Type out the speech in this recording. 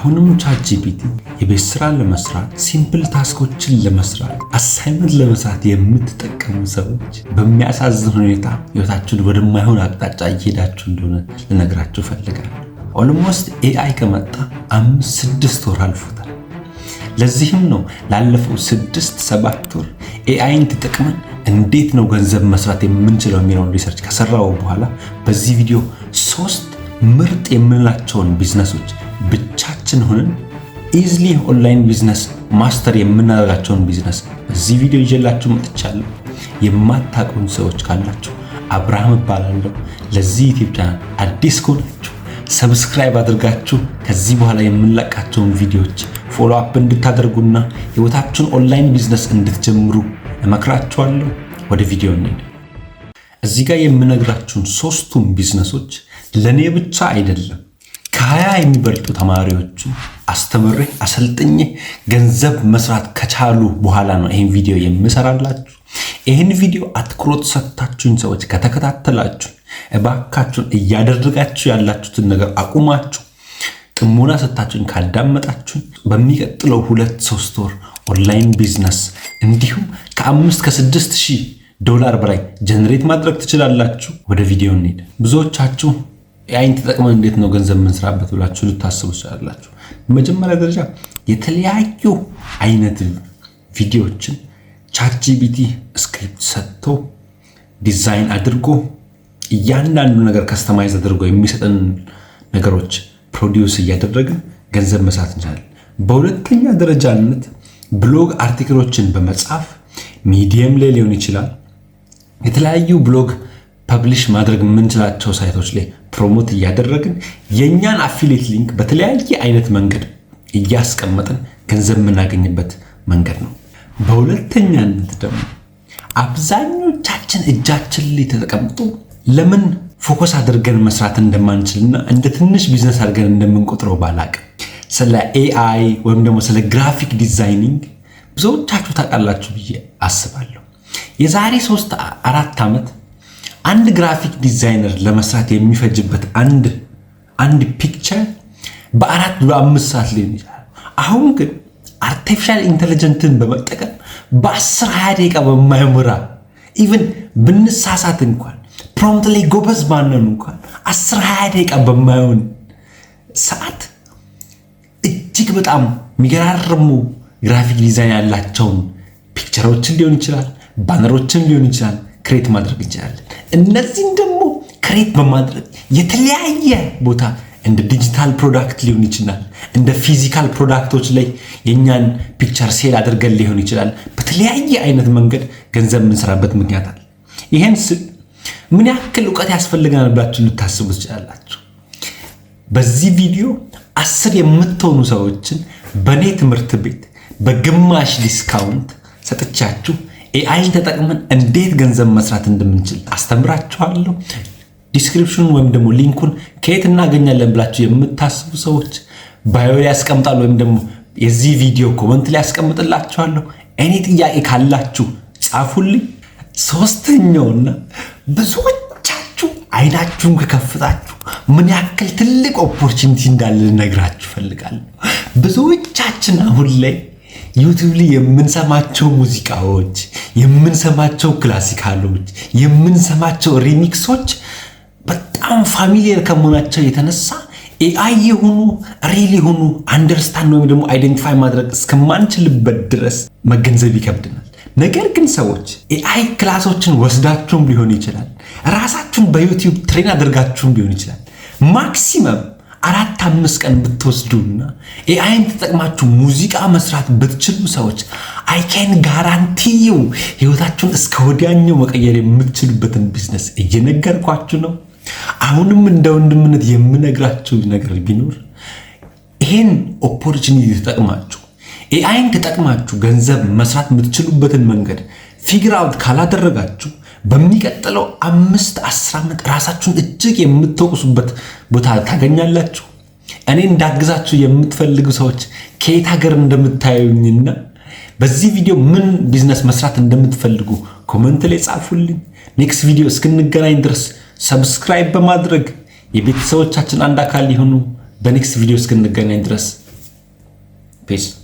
አሁንም ChatGPT የቤት ስራ ለመስራት፣ simple task ኦችን ለመስራት፣ assignment ለመስራት የምትጠቀሙ ሰዎች በሚያሳዝን ሁኔታ ህይወታችሁን ወደማይሆን አቅጣጫ እየሄዳችሁ እንደሆነ ልነግራችሁ እፈልጋለሁ። Almost AI ከመጣ 5-6 ወር አልፎታል። ለዚህም ነው ላለፈው 6-7 ወር AI ን ተጠቅመን እንዴት ነው ገንዘብ መስራት የምንችለው የሚለውን research ከሰራው በኋላ በዚህ ቪዲዮ ሶስት ምርጥ የምንላቸውን ቢዝነሶች፣ ብቻችን ሆነን easily online business master የምናደርጋቸውን ቢዝነስ በዚህ ቪዲዮ ይዤላችሁ መጥቻለሁ። የማታውቁን ሰዎች ካላችሁ አብርሃም እባላለሁ። ለዚህ YouTube channel አዲስ ከሆናችሁ subscribe አድርጋችሁ ከዚህ በኋላ የምንለቃቸውን ቪዲዮዎች follow up እንድታደርጉና ህይወታችሁን online business እንድትጀምሩ እመክራችኋለሁ። ወደ ቪዲዮ እንሂድ። እዚህ ጋር የምነግራችሁን ሶስቱም ቢዝነሶች ለእኔ ብቻ አይደለም፣ ከ20 የሚበልጡ ተማሪዎችን አስተምሬ አሰልጥኜ ገንዘብ መስራት ከቻሉ በኋላ ነው ይህን ቪዲዮ የምሰራላችሁ። ይህን ቪዲዮ አትኩሮት ሰጥታችሁኝ ሰዎች ከተከታተላችሁ፣ እባካችሁን እያደረጋችሁ ያላችሁትን ነገር አቁማችሁ ጥሞና ሰጥታችሁኝ ካዳመጣችሁኝ በሚቀጥለው 2-3 ወር online business እንዲሁም ከ5 ከ6 ሺህ ዶላር በላይ generate ማድረግ ትችላላችሁ። ወደ ቪዲዮ እንሂድ። ብዙዎቻችሁ AI ን ተጠቅመን እንዴት ነው ገንዘብ የምንሰራበት ብላችሁ ልታስቡ ትችላላችሁ። በመጀመሪያ ደረጃ የተለያዩ አይነት ቪዲዮዎችን ChatGPT script ሰጥቶ፣ ዲዛይን አድርጎ፣ እያንዳንዱ ነገር customize አድርጎ የሚሰጠን ነገሮች produce እያደረግን ገንዘብ መስራት እንችላለን። በሁለተኛ ደረጃነት blog article ኦችን በመጻፍ Medium ላይ ሊሆን ይችላል፣ የተለያዩ blog publish ማድረግ የምንችላቸው site ኦች ላይ promote እያደረግን የእኛን affiliate link በተለያየ አይነት መንገድ እያስቀመጥን ገንዘብ የምናገኝበት መንገድ ነው። በሁለተኛነት ደግሞ አብዛኞቻችን እጃችን ላይ ተቀምጦ ለምን focus አድርገን መስራት እንደማንችልና እንደ ትንሽ ቢዝነስ አድርገን እንደምንቆጥረው ባላቅም ስለ AI ወይም ደግሞ ስለ graphic designing ብዙዎቻችሁ ታውቃላችሁ ብዬ አስባለሁ። የዛሬ 3-4 ዓመት አንድ graphic designer ለመስራት የሚፈጅበት አንድ picture በ4 በ5 ሰዓት ሊሆን ይችላል። አሁን ግን artificial intelligence ን በመጠቀም በ10-20 ደቂቃ በማይሞላ፣ even ብንሳሳት እንኳን፣ prompt ላይ ጎበዝ ባንሆን እንኳን፣ 10-20 ደቂቃ በማይሆን ሰዓት እጅግ በጣም የሚገራርሙ graphic design ያላቸውን picture ኦችን ሊሆን ይችላል፣ banner ኦችን ሊሆን ይችላል create ማድረግ እንችላለን። እነዚህን ደግሞ create በማድረግ የተለያየ ቦታ እንደ digital product ሊሆን ይችላል፣ እንደ physical product ኦች ላይ የእኛን picture sell አድርገን ሊሆን ይችላል። በተለያየ አይነት መንገድ ገንዘብ የምንሰራበት ምክንያት አለ። ይሄን ስል ምን ያክል እውቀት ያስፈልገናል ብላችሁ ልታስቡ ትችላላችሁ። በዚህ ቪዲዮ 10 የምትሆኑ ሰዎችን በእኔ ትምህርት ቤት በግማሽ discount ሰጥቻችሁ AI ን ተጠቅመን እንዴት ገንዘብ መስራት እንደምንችል አስተምራችኋለሁ። Description ኑን ወይም ደግሞ link ኡን ከየት እናገኛለን ብላችሁ የምታስቡ ሰዎች bio ላይ አስቀምጣለሁ ወይም ደግሞ የዚህ ቪዲዮ comment ላይ አስቀምጥላችኋለሁ። Any ጥያቄ ካላችሁ ጻፉልኝ። ሶስተኛውና ብዙዎቻችሁ አይናችሁን ከከፍታችሁ ምን ያክል ትልቅ opportunity እንዳለ ልነግራችሁ እፈልጋለሁ። ብዙዎቻችን አሁን ላይ YouTube ላይ የምንሰማቸው ሙዚቃዎች፣ የምንሰማቸው classical ኦች፣ የምንሰማቸው remix ኦች በጣም familiar ከመሆናቸው የተነሳ AI የሆኑ real የሆኑ understand ወይም ደግሞ identify ማድረግ እስከማንችልበት ድረስ መገንዘብ ይከብድናል። ነገር ግን ሰዎች AI class ኦችን ወስዳችሁም ሊሆን ይችላል፣ ራሳችሁን በ YouTube train አድርጋችሁም ሊሆን ይችላል። Maximum 4-5 ቀን ብትወስዱና AI ን ተጠቅማችሁ ሙዚቃ መስራት ብትችሉ ሰዎች I can guarantee you ህይወታችሁን እስከ ወዲያኛው መቀየር የምትችሉበትን ቢዝነስ እየነገርኳችሁ ነው። አሁንም እንደ ወንድምነት የምነግራችሁ ነገር ቢኖር ይሄን opportunity ተጠቅማችሁ፣ AI ን ተጠቅማችሁ ገንዘብ መስራት የምትችሉበትን መንገድ figure out ካላደረጋችሁ በሚቀጥለው 5-10 ዓመት ራሳችሁን እጅግ የምትወቅሱበት ቦታ ታገኛላችሁ። እኔ እንዳግዛችሁ የምትፈልጉ ሰዎች ከየት ሀገር እንደምታዩኝና በዚህ ቪዲዮ ምን ቢዝነስ መስራት እንደምትፈልጉ comment ላይ ጻፉልኝ። Next ቪዲዮ እስክንገናኝ ድረስ subscribe በማድረግ የቤተሰቦቻችን አንድ አካል ይሁኑ። በ next ቪዲዮ እስክንገናኝ ድረስ Peace.